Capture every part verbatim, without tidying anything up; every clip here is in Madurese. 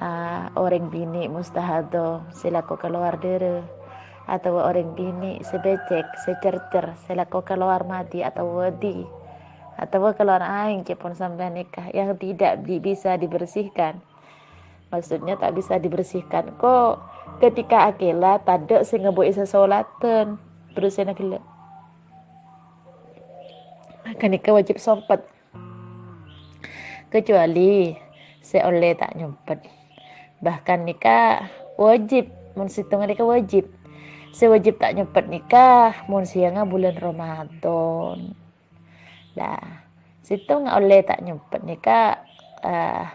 ah, orèng binè' mustahadhah sè lako kalowar dârâ, atabâ orèng binè' sè bècèk, sè cèrcèr, sè lako kalowar madhi atabâ wadhi, atabâ kalowar aèng, ca'èpon sampèyan nèka, yang tidak di-, bisa dibersihkan. Maksudnya tak bisa dibersihkan. Kok ketika akhèla tadâ' sè ngabuwâ'â sasolatân, bersi'na ghellâ'. Ghânèka wajib sompet. Kecuali sè ollè ta' nyompet. Bahkan nèka wajib, mon sèttongnga nèka wajib. Sè wajib ta' nyompet nèka mon sèyangnga bulân Ramadan. Lah, sèttongnga ollè ta' nyompet nèka, eh,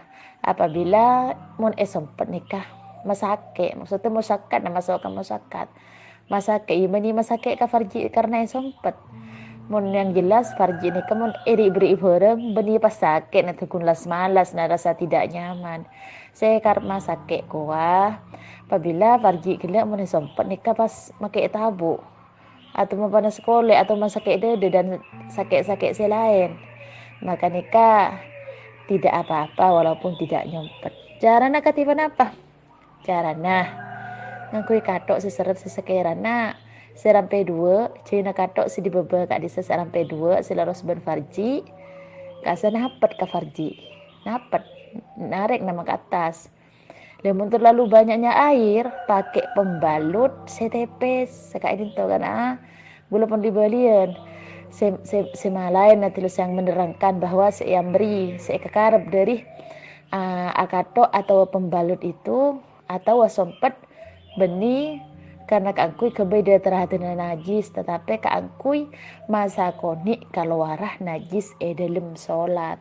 apabila mon èsompet nèka masakè', maksudnya masakkat, nah, masuk ka masakkat. Masakè', iyâ bânnè masakè' ka farji karna èsompet. Mon yang jelas farji nèka mon èri-, bâri' bhârâng, bânnè pas sakè', nah, dhâghun las-malas, nah, rasa tidak nyaman. Sè kar-, masakè' kowa, apabila farji ghellâ' mon èsompet nèka pas makè tabu', atau mapana sakolè, atau masakè' dâdâ dan sakè'-sakè' sè laèn. Maka nèka tidak apa-apa walaupun tidak nyompet. Carana kadhi ponapa? Carana, ngangghuy kathok sè serrep sè sakèrana sè rampè duwâ', jhâina kathok sè è bâbâ ka'dissa' sè rampè duwâ' sè lorros bân farji, kassa' napet ka farji. Napet, narèk nama ka attas. Lah, mon terlalu banyaknya air, pakai pembalut sè tèpès, sè ka'dinto kan, ah. Ghulâ pon li-bâliyân. Sè, sè, sè malaèn adalah yang menerangkan bahwa sè èamrè, sè èkakarep dâri, ah, akathok atabâ pembalut itu, atabâ sompet, bânnè karna kaangghuy ghâbây dâ-, tadâna najis, tatapè kaangghuy masakonè' kalowarra najis è dâlem solat.